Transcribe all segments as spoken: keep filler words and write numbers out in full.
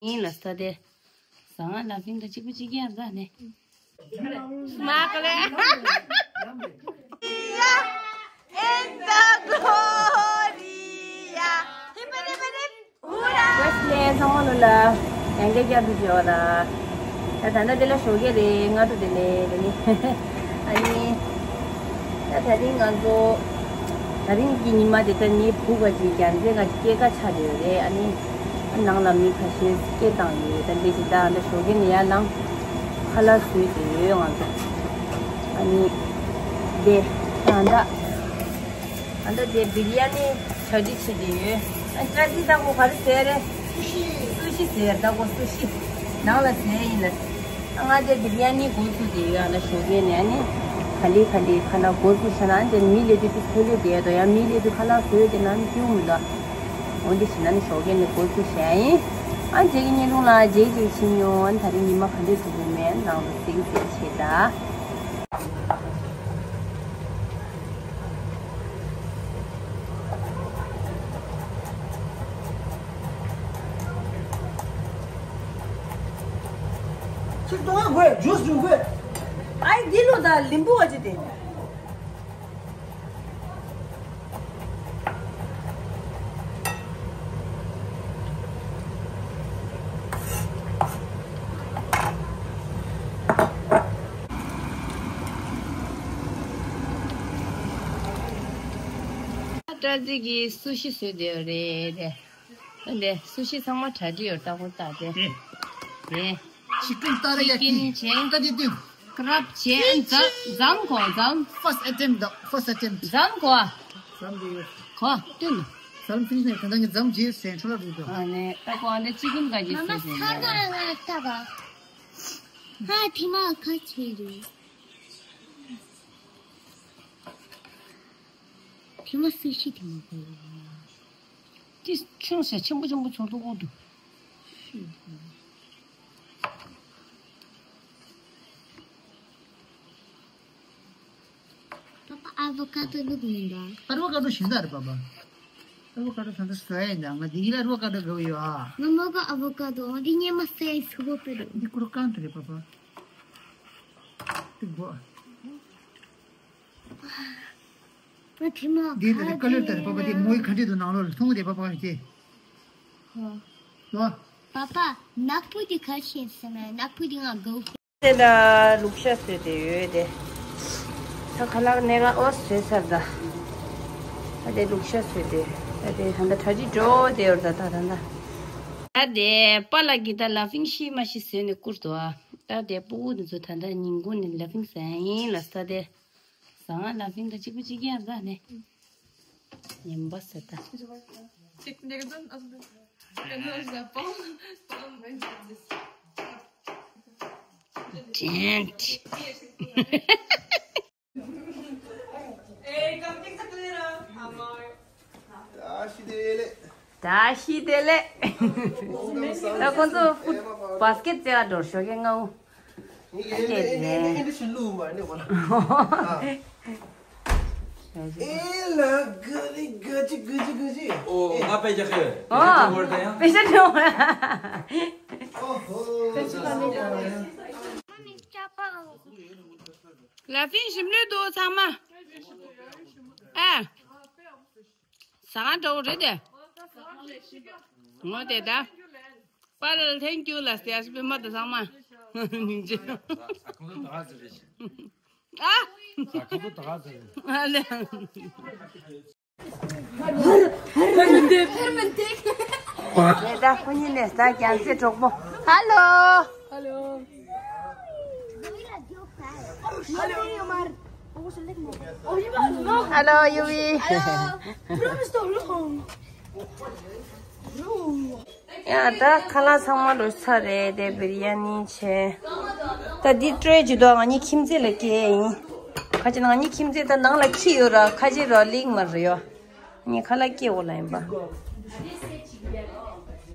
ཡིན་ལ་ས་དེ། ཟ་ང་ལ་ཕིང་ད་གཅིག་པུ་གཅིག་ཡར་ཟ་ནས། མ་ཀ་ལེ། In the Gloria. ཧི་པ་རི་པ་རི། ཧུ་ར། བཀྲ་ཤིས་བདེ་ལེགས་ཚང་མ་ལོ་ལ། ཡང་བསྐྱར་བསྐྱར་དུ་བྱེད་པ་ད། ད་ད་ལྟ་དེ་ལ་ཞོགས་ཀས་རེད། སྔ་དྲོ་དེ་ལས་དེ་ནི། ཨ་ནི། ད་ད་རིང་ང་ཚོ། ད་རིང་གི་ཉི་མ་དེ་ད་ངའི་བུ་ག་ཅིག་རྒྱལ་མཚན་ག་ཅིག་སྐྱེས་སྐར་ཆགས་བསྡད་ཡོད་རེད། ཨ་ནི། ནང་ལ་མི་ཁ་ཤས་སྐད་བཏང་ཡོད། ད་འདི་ཅི་ད་ཨ་འདྲ་ཞོགས་ཀས་ནས་ཡར་ལངས། ཁ་ལག་བཟོས་བསྡད་ཡོད་ང་ཚོ། ཨ་ནི། དེ། ད་ད། ཨ་ད་དེ་བི་རི་ཡ་ནི་གྲ་སྒྲིག་བྱེད་བསྡད་ཡོད། ཨ་ཅག་ཅི་ད་གོ་ག་རེ་ཟེར་རེད། སུ་ཤི་ཟེར། ད་གོ་སུ་ཤི། ནང་ལ་ཟས་ཡིན་ལ། ང་དེ་བི་རི་ཡ་ནི་འགོ་བཙུགས་བསྡད་ཡོད། ཨ་ན་ཞོགས་ཀས་ནས་ཨ་ནི། ག་ལེ་ག་ལེ་ཁ་ལག་འགོ་བཙུགས་བྱས་ན་ཨ་དེ་མི་ལས་དུས་ཚོད་ལས་བསྡད་དོ་ཡང་མི་ལས་དུས་ཁ་ལག་བཟོས་དེ་ན་ནི་སྐྱོན་མི་འདུག་འོན་ཏེ་བྱས་ན་ནི་ཞོགས་ཀས་ནས་འགོ་བཙུགས་བྱས་ཡིན། ཨ་རྗེས་ཀྱི་བརྙན་ཐུང་ལ་རྗེས་རྗེས་ཕྱིན་ཡོང་། ཨ་ད་རིང་ཉི་མ་ག་འདྲས་འདུག་གོ་མེད་ནང་དུ་གཟིགས་གཟིགས་བྱེད་ད། ཁྱེད་གཏོང་བ་དགོས། ཇུས་འབྱུང་དགོས། ཨའི་འདི་ལོ་ད་ལིམ་བུ་བ་ཅི་དེ། སྐྲ་རྩི་གི་སུ་ཤི་བཟོས་བསྡད་ཡོད་རེད་དེ། འདི་སུ་ཤི་ཚང་མ་གྲ་སྒྲིག་ཡོད། ལྟ་གོ་ལྟ་དེ། དེ། དེ། ཅི་ཀིན་ཏཱ་ར་ཡ་ཀི། ཅི་ཀིན་བྱས། ཏ་དི་དི། ཀ་རབ་བྱས། ཨ་འཛམ་འཛམ་གོ་འཛམ། First attempt the first attempt. འཛམ་གོ། འཛམ་གི་ཡོད། གོ་བསྟུན། འཛམ་ཕིན་ནས་ད་ལྟ་ངས་འཛམ་བྱས་ཟེར་འཕྲོ་ལ་རུ་དོ། ཨ་ནི་ད་གོ་ཨ་ནི་ཅི་ཀིན་ག་ཅི་ཟེར་ཟེར། ས་ག་ར་ང་ལྟ་ག་ཧ་ཐི་མ་ཁ་ཆེ་རེད། ཐི་མ་སུ་ཤི་ཐི་མ་ག་རེད། དེ་ཆུང་ཟེར་ཆེན་པོ་ཆེན་པོ་ཚོགས་འདུ་འོག་ཏུ། པ་པ་ཨ་བོ་ཀ་ཏོ་ལུག་མིན་པ། ཨ་བོ་ཀ་ཏོ་ཞིམ་ད་རེད་པ་པ། ཨ་བོ་ཀ་ཏོ་ད་ལྟ་ཟ་ཡ་ཡིན་ད། ང་འདི་གི་ལ་ཨ་བོ་ཀ་ཏོ་དགའ་བོ་ཡོད་ཨ། ང་མོ་ག་ཨ་བོ་ཀ་ཏོ་འདི་ཉེ་མ་ཟ་ཡ་སུ་བོ་པེ་རེད། འདི་ཀུ་རོ་ཀན་ཏོ་རེད་པ་པ། འདི་གོ། ང་དེ་མ་འདི་ད་རེད་ཀ་ལེར་ད་རེད་པ་པ། དེ་མོའི་ཁ་འདྲེ་དུ་ནང་ལོགས་ལ་མཐོང་གི་རེད་པ་པ་ཁ་ཤས། ཧོ། ལོ། པ་པ་ནག་པོ་དེ་ཁ་ཤས་ཟེར་ན་ནག་པོ་དེ་ང་དགའ་བོ། དེ་ལ་ལུག་ཤ་བཟོས་ཏེ་ཡོད་དེ། ད་ཁ་ལག་ནས་ང་ཨོ་བཟོས་ཚར་ད། ད་དེ་ལུག་ཤ་བཟོས་ཏེ། ད་དེ་ད་ད་གྲ་སྒྲིག་འགྲོ་དེ་ཡོད་ད་ད་ད་ད། ད་དེ་པ་ལགས་ཀྱིས་ད་ལ་ཕིང་ཤི་མ་ཤི་བཟོས་ནས་བསྐུར་འདུག་ཨ། ད་དེ་སྤུ་གུ་འདི་ཚོ་ད་ད་ཉིན་གུང་ནས་ལ་ཕིང་ཟ་ཡིན་ལ་ས་དེ། ཟ་ང་ལ་ཕིང་ད་གཅིག་པུ་གཅིག་ཡར་ཟ་ནས། ཉན་པ་ཟེར་ད། ཅེན་ཊི། བཀྲ་ཤིས་བདེ་ལེགས། ད་ཁོང་ཚོ་ཕུ་བཱ་སི་ཀེ་ཊི་རྩེ་བ་འགྲོ་ཞོགས་ཀས་སྔ་པོ། ཨེ་ལ་ག་རེ་ག་ཅི་ག་ཅི་ག་ཅི། ཨོ་ང་དཔེ་རྒྱག་གི་ཡོད། ཨོ། དཔེ་ཆ་ནོར་ད་ཡང་། དཔེ་ཆ་ནོར། ཨོ་ཧོ། ལ་ཕིང་ཞིམ་ལོས་འདུག་ཚང་མ། ཨ། ཟ་ཁང་འདྲ་བོ་རེད་དེ། ངོ་དེ་ད། པཱ་ལགས་ཐེང་ཀྱུ་ལ་ཟེར་ཡ་ཞིག་པའི་མ་དེ་ཚང་མ། སྙིང་རྗེ། ཨ། ཨ་ལེ། ད་ཁོ་གཉིས་ནས་ད་རྒྱལ་སྲས་གྲོགས་པོ། ཧ་ལོ། ཧ་ལོ། ཧ་ལོ་ཡུ་བི། ཡ་ད་ཁ་ལག་ཚང་མ་ལོས་ཚར་རེད་དེ། བི་རི་ཡ་ནི་བྱས། ད་འདི་སྤྲོད་ཀྱི་འདུག་ང་གཉིས་ཁྱིམ་མཚེས་ལ་སྐྱེལ་ཡིན། ཁ་ཅིག་ང་གཉིས་ཁྱིམ་མཚེས་ད་ནང་ལ་ཁྱི་ཡོད་ར། ཁ་ཅིག་ར་གླིང་མ་རེད་ཡོ། ངས་ཁ་ལག་སྐྱེལ་འོ་ལ་ཡིན་པ།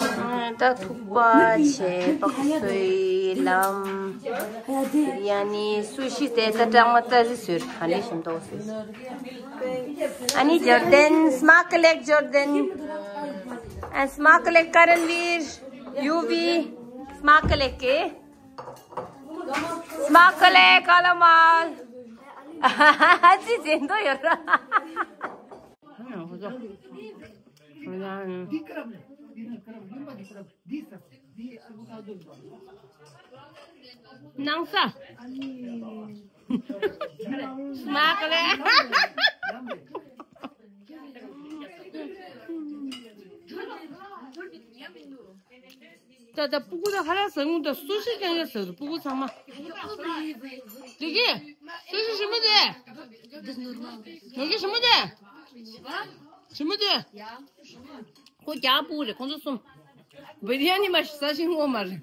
ཨ། ད་ཐུག་པ་བྱས། པག་སོའི་ལམ། ཡ་ནི་སུ་ཤི་དེ་ད་སྐྲག་མ་ཙ་ཟི་ཟོས། ཧ་ལས་ཞིམ་ཏོག་ཟོས། ཨ་ནི་ཇོར་ཌན། སྨག་ལེག་ཇོར་ཌན། ཨ། སྨག་ལེག་ཀ་རན་ཝིར། ཡུ་བི། སྨག་ལེགས་ཀྱི། སྨག་ལེགས་ཀ་ལ་མ། ཅི་ཟེར་འདོད་ཡོད་ར། སྣང་ས། སྨག་ལེགས། ད་ད་སྤུ་གུ་ད་ཧ་ལ་ཟ་ངུ་ད་སུ་ཞིག་ཀྱང་ཡོད་ཟེར་སྤུ་གུ་ཚང་མ། དེ་གི་སུ་ཞིག་ཞིམ་པོ་དེ། ནོར་གི་ཞིམ་པོ་དེ། ཞིམ་པོ་དེ། ཁོ་རྒྱག་སྤུ་གུ་རེད་ཁོང་ཚོ་གསུམ། བི་རི་ཡ་ནི་མ་ཞིག་ཟ་ཞིང་ངོ་མ་རེད།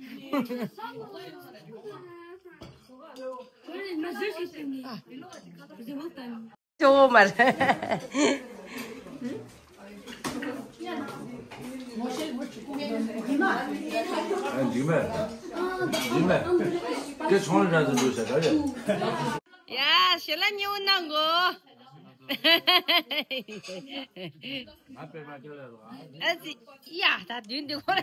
ཅོ་མར། འཇིགས་མེད། འཇིགས་མེད། དེ་ཚོང་ལ་འདྲ་ཟེར་འདུག་ཟེར་ག་རེད། ཡ་ཞེ་ལ་ཉེ་བོ་གནང་གོ། ང་པེ་མ་ཁྱོད་ལ་རོ། ཨ་ཙི། ཡ་ད་དུས་འདི་ཁོ་ར།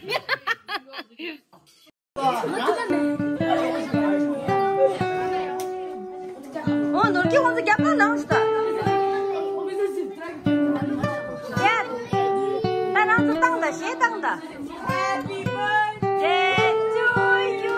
ཨོ་ནོར་གྱི་ཁོང་ཚོ་རྒྱབ་ཁ་ནང་ཞིག་ད། ཡ། ད་རང་ཚོ་བཏང་ད་གཞས་བཏང་ད། Happy birthday to you.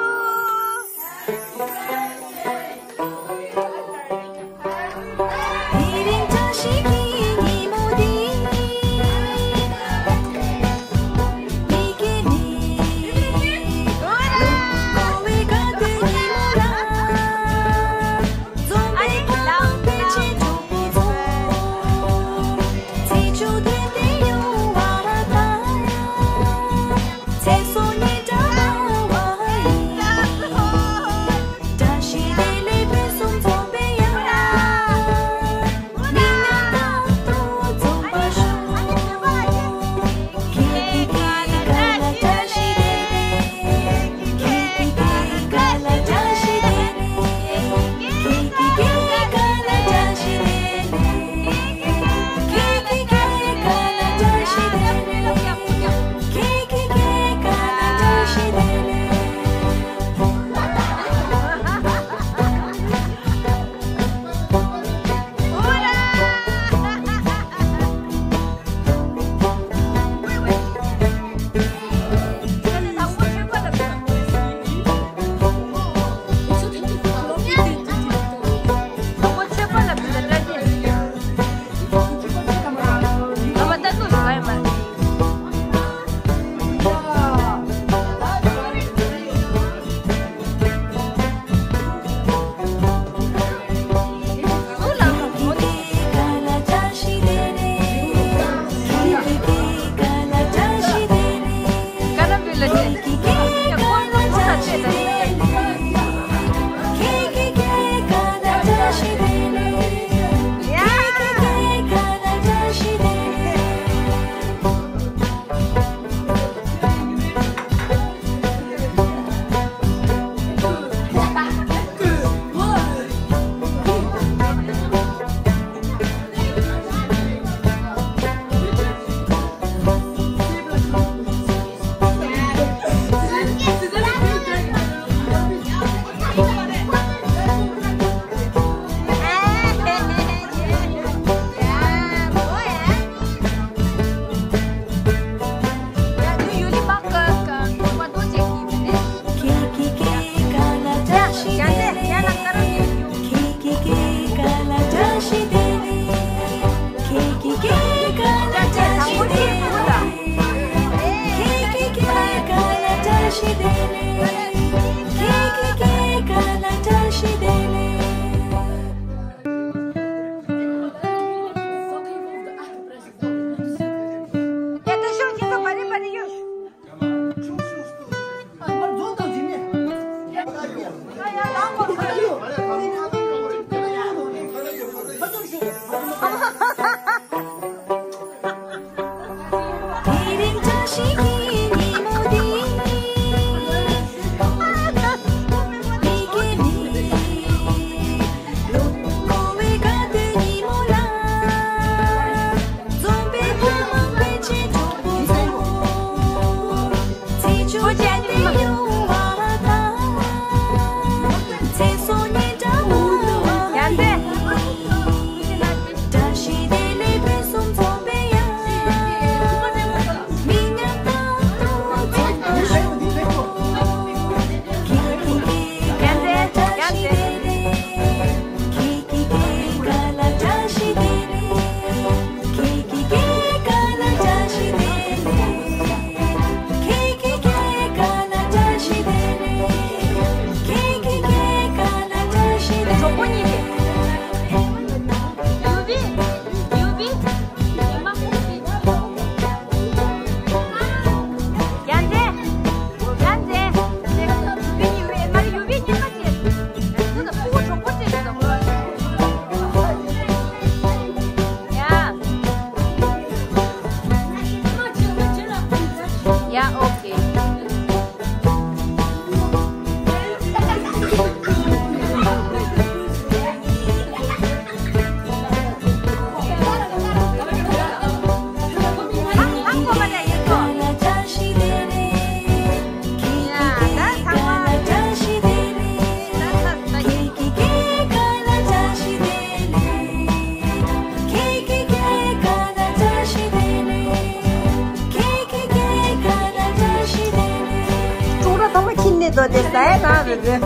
ལོ་དེ་ཟ་ཡ་གང་རེད་རེད།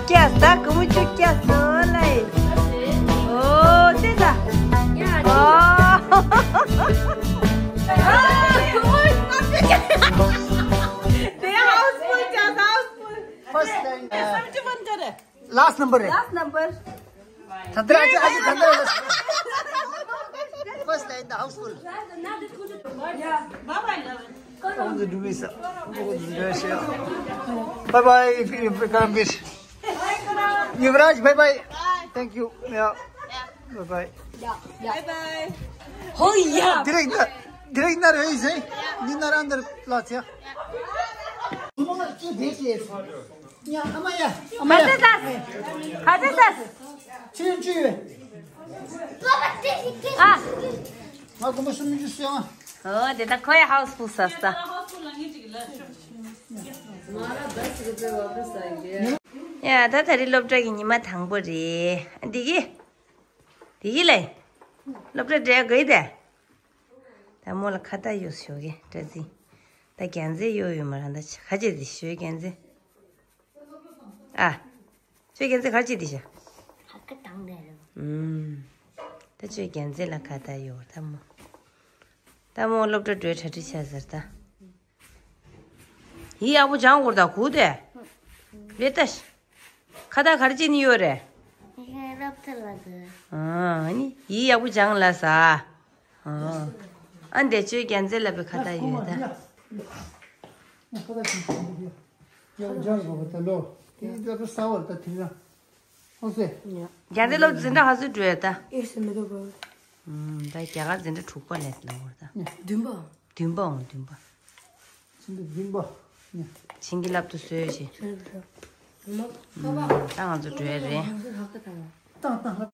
ཀྱ་ཟ་ག་མུ་ཅུ་ཀྱ་ཟ་ལ་ཡི། ཨོ་དེ་ད། ཨོ། དེ་ཧའུ་སི་ཕུལ་ཀྱ་ཟ་ཧའུ་སི་ཕུལ། First time, uh, seventy-one ཀ་རེད། Last number རེད། Last number. ད་ལྟ་ཨ་ཅག་ཨ་ཅག་ད་ལྟ་first time in the houseful. Bye bye, if you, if you come with Yuvraj, bye bye. Thank you. Yeah. Bye bye. Bye bye. Oh yeah. Direkt, direkt naar huis, hè? Niet naar andere plaats, ja? ཡ་ཨ་མ་ཡ། ཨ་མ་ཡ། ཁ་ཏེ་ཟ། ཁ་ཏེ་ཟ། ཆུ་ཆུ་ཡོད། ཨ། ང་གོམ་པ་གསུམ་ཅུ་སོང་ཨ། ཨོ་དེ་ད་ཁོ་ཡ་ཧའུ་སི་ཕུལ་ཟ་ས། ཡ་ད་ད་རེས་སློབ་གྲྭ་གི་ཉི་མ་དང་པོ་རེད། འདི་གི། འདི་གི་ལས། སློབ་གྲྭ་འགྲོ་དགོས་དེ། ད་མོ་ལ་ཁ་བཏགས་གཡོག་ཞོག་གི་སྤྲ་ཚིག་ད་རྒྱན་རྩེ་གཡོག་ཡོད་མ་རང་ད་ཁ་ཆེ་དེ་ཞོའི་རྒྱན་རྩེ། ཨ། ཁྱོད་རྒྱན་རྩེ་ག་རེ་བྱེད་དེ་ཤ། ཧ་ཀ་དང་ནས་རེད། ཨུམ། ད་ཁྱོད་རྒྱན་རྩེ་ལ་ཁ་བཏགས་གཡོག་ད་མོ། ད་མོ་སློབ་གྲྭ་འགྲོའི་གྲ་སྒྲིག་བྱས་ཟེར་ད། ཡིག་ཡག་པོ་སྦྱང་དགོས་ད་གུ་དེ། རེད་ད། ཁ་བཏགས་ག་རེ་བྱེད་ནི་ཡོད་རེད། ཡིག་རབ་ཐལ་ལ་དེ། ཨ་ནི་ཡིག་ཡག་པོ་སྦྱང་ལ་ཟ། ཨ་འདས་ཆོས་རྒྱལ་མཚན་ལབ་པའི་ཁ་བཏགས་ཡོད་ད། ཡང་སྦྱང་དགོས་པ་ད་ལོ། དེ་ད་ལྟ་ས་བར་ད་དེ་ན། ཨོ་སེ། རྒྱལ་མཚན་སློབ་འཛིན་གྲྭ་ག་ཚོད་འགྲོ་ཡོད་ད། ཨེ་སེ་མི་འདུག་གོ། ཨུམ་ད་རྒྱ་གར་འཛིན་གྲྭ་དྲུག་པ་ལས་ལ་བར་ད། བདུན་པ། བདུན་པའང་བདུན་པ། ཆིང་གི་བདུན་པ། ཆིང་གི་བསླབ་ཏུ་བཟོས་ཤིག་ད་ང་ཚོ་འགྲོ་ཡ་རེད།